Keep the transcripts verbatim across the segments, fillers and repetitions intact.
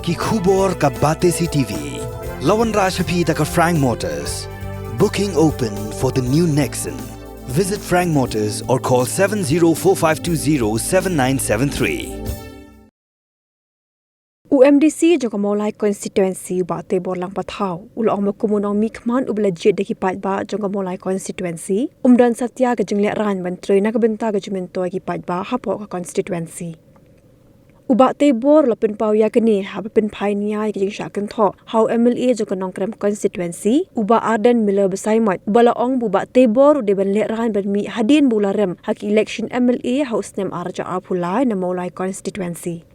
Ki khubor ka Batesi T V. La wanrah sha phi da ka Frank Motors. Booking open for the new Nexon. Visit Frank Motors or call seven zero four five two zero seven nine seven three. U M D C jong ka Mawlai Constituency, u Bah Teibor Langpathaw, u la ong ba kum u nongmihkhmat uba la jied da ki paidbah jong ka Mawlai Constituency, um don satia ka jinglehrain ban trei na ka bynta ka jingmyntoi ki paidbah hapoh ka constituency. U Bah Teibor u la pynpaw ïa kane haba pynphai nia ïa ka jingshah kynthoh ha u M L A jong ka Nongkrem Constituency, u Bah Ardent Miller Basaiawmoit, uba la ong ba u Bah Teibor u dei ban lehrain ban mih hadien ba u la rem ha ka election M L A ha u snem ar hajar arphew lai na Mawlai Constituency.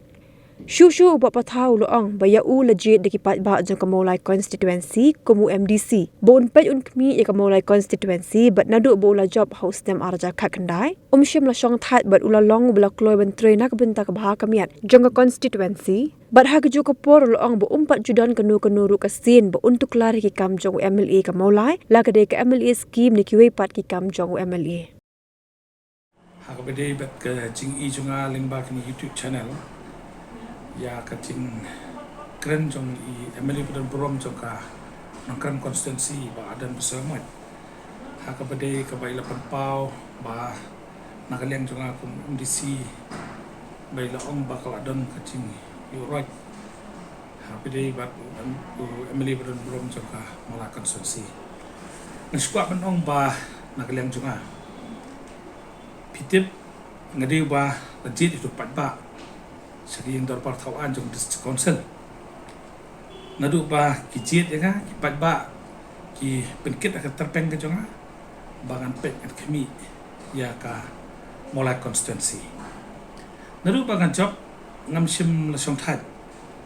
Shuh shuh u Bah Pathaw u la ong ba ïa u la jied da ki paidbah jong ka Mawlai Constituency kum u M D C ba un peit un khmih ïa ka Mawlai Constituency bad naduh ba u la jop ha u snem ar hajar khatkhyndai, um shym la shongthait bad u la long uba la kloi ban trei na ka bynta ka bha ka miat jong ka constituency. Bad ha kajuh ka por u la ong ba um pat ju don kano kano ruh ka sien ba un tuklar ïa ki kam jong u M L A ka Mawlai, la ka dei ka M L A scheme ne kiwei pat ki kam jong u M L A. Ha kaba ïadei bad ka jingïohi jong nga lyngba kane ka YouTube channel ïa ka jingkren jong i M L A ba donburom jong ka Nongkrem Constituency, Bah Ardent Basaiawmoit. Ha kaba ïadei kaba i la pynpaw ba na ka liang jong nga kum M D C ba i la ong ba ka la don ka jingïuhroit ha kaba ïadei bad u M-, u M L A ba donburom jong ka Mawlai Constituency. Nga sngewkwah ban ong ba na ka liang jong nga, phi tip, nga dei uba la jied ïa uto u paidbah sha ka ïing dorbar thaw aiñ jong District Council. Naduh ba ki jied ïa nga, ki paidbah ki pynkit ha ka tyrpeng ka jong nga ba ngan peit ngan khmih ïa ka Mawlai Constituency. Naduh ba ngan jop, ngam shym la shongthait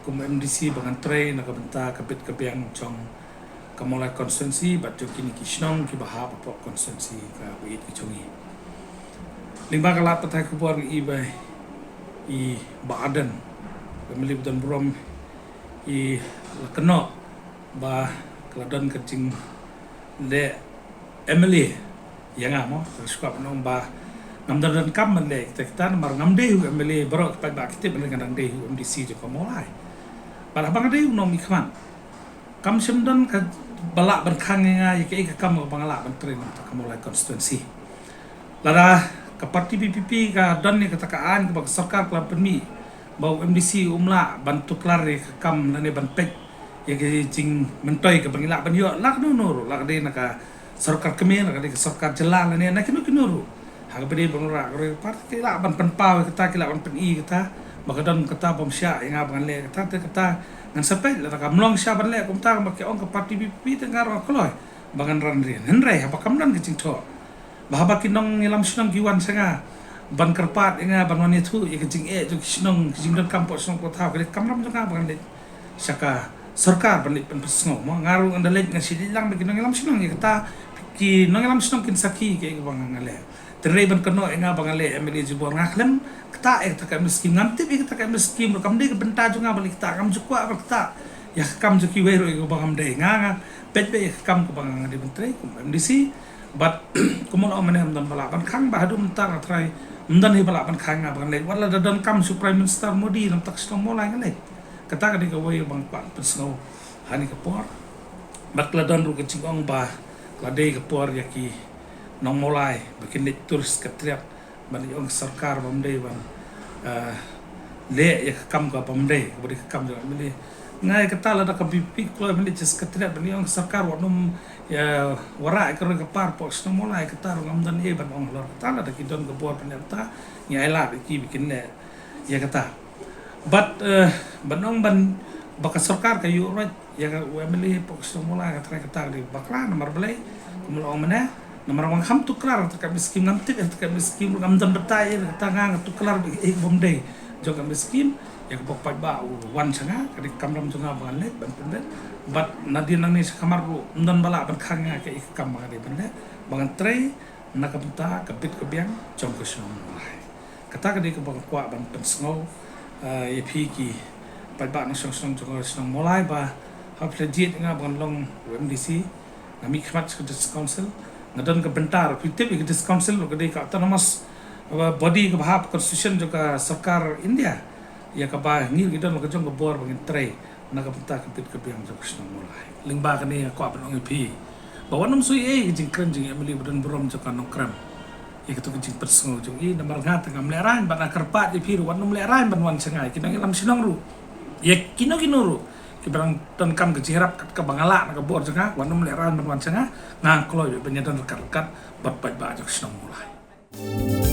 kum M D C ba ngan trei na ka bynta ka bit ka biang jong ka Mawlai Constituency bad jong kine ki shnong kiba hap hapoh constituency kaba ïeit ka jong ngi. Lyngba ka lad pathai khubor ngi i ba i Bah Ardent, ba M L A ba donburom, i la kynnoh ba ka la don ka jingleh M L A ïa nga mo, ka sngewbha ban ong ba ngam don donkam ban leh kita kita namar ngam dei u M L A, baroh ki paidbah ki tip ba nga dang dei u M D C jong ka Mawlai. Bad haba nga dei u nongmihkhmat, kam shym don kaba lah ban khang ïa nga ïa kaei ka kam kaba nga lah ban trei na ka Mawlai constituency. Lada ka party V P P ka don ïa kata ka aiñ kaba ka sorkar ka la pynmih ba u M D C um lah ban tuklar ïa ka kam lane ban peit ïa ka jingmyntoi kaba ngi lah ban ïoh, la kano kano ruh, la ka dei na ka sorkar kmie, la ka dei ka sorkar jylla lane na kino kino ruh. Ha kaba dei ban wanrah ka roi ka par, ki lah ban pynpaw ïa kata, ki lah ban pyni ïa kata ba ka don kata bym shah ïa nga ba ngan leh kata, te kata ngan sa peit, lada kam long shisha ban leh kumta ba ki ong ka party V P P, te nga ruh nga kloi ba ngan ran rian. Hynrei haba kam don ka jingthoh, ba haba ki nongïalam shnong ki wan sha nga ban kyrpad ïa nga ban wan ïathuh ïa ka jingeh jong ki shnong, ki jingdonkam hapoh shnong hapoh thaw, ka dei ka kamram jong nga ba ngan leit sha ka sorkar ban leit pynpsngew. Mo, nga ruh ngan da leit, ngan shu leit lang bad ki nongïalam shnong ïa kata, ki nongïalam shnong kin sakhi ïa kaei kaba nga leh. Te hynrei ban kynnoh ïa nga ba ngan leh M L A jubor, nga khlem ktah ïa kata ka M L A scheme, ngam tip ïa kata ka M L A scheme ruh, kam dei ka bynta jong nga ban leh kata, ngam ju kwah ban ktah ïa ka kam jong kiwei ruh ïa kaba ngam dei. Nga, nga peit beit ïa ka kam kaba nga dei ban trei kum M D C. Bad kumba la ong mynne, ym don ba lah ban khang, bad haduh mynta nga tharai ym don hi ba lah ban khang nga ba ngan leit. Wat la da donkam sha u Prime Minister Modi na bynta ka shnong Mawlai, ngan leit. Kata ka dei kawei ba nga kwah pynsngew ha kane ka por. Bad ka la don ruh ka jingong ba ka la dei ka por ïa ki nong Mawlai ba kin leit tur secretariat ban ïa ong ka sorkar bym dei ban, eh, leh ïa ka kam ka bym dei, kaba dei ka kam jong ka M L A. Nga ïa kata, lada ka V P P kloi ban leit sha secretariat ban ïa ong ka sorkar wat nym ïa wanrah ïa ka roi ka par hapoh shnong Mawlai, kata ruh ngam don ei ban ong halor kata, lada ki don ka bor ban leh kata, ngi ailad ïa ki ba kin leh ïa kata. Bad, eh, ban ong ban ba ka sorkar ka ïuh roit ïa ka, u M L A hapoh ka shnong Mawlai, nga tharai kata ka dei bakla, namar balei? Kumba la ong mynne, namar ba ngam kham tuklar ïa kata ka M L A scheme, ngam tip ïa kata ka M L A scheme, ngam don batai ïa kata, nga, nga tuklar beit ïa ka bym dei jong ka M L A scheme ïa kaba u paidbah u wan sha nga, ka dei ka kamram jong nga ba ngan leit ban pynbeit. Bad nadien nangne sha ka mar ruh ym don ba lah ban khang ïa nga kaei ka kam ba nga dei ban leh, ba ngan trei na ka bynta ka bit ka biang jong ka shnong Mawlai. Kata ka dei kaba nga kwah ban pynsngew, eh, ïa phi ki paidbah nongshong shnong jong ka shnong Mawlai, ba haba phi la jied ïa nga ba ngan long u M D C, nga mihkhmat sha ka District Council, nga don ka bynta ruh, phi tip ïa ka District Council ruh ka dei ka autonomous, eh, body kaba hap constitution jong ka sorkar India. ïa kaba ngi ki don la ka jong ka bor ba ngin trei na ka bynta ka bit ka biang jong ka shnong Mawlai. Lyngba kane nga kwah ban ong ïa phi ba wat nym shu ïohi ïa ka jingkren jong i MLA ba don burom jong ka Nongkrem ïa kato ka jingpynsngew jong i. Namar nga te ngam lehraiñ ban kyrpad ïa phi ruh, wat nym lehraiñ ban wan sha nga, ïa ki nongïalam shnong ruh, ïa kino kino ruh kiba dang donkam ka jingïarap kat kaba nga lah na ka bor jong nga, wat nym lehraiñ ban wan sha nga. Nga kloi ban ïadon ryngkat ryngkat bad paidbah jong ka shnong Mawlai.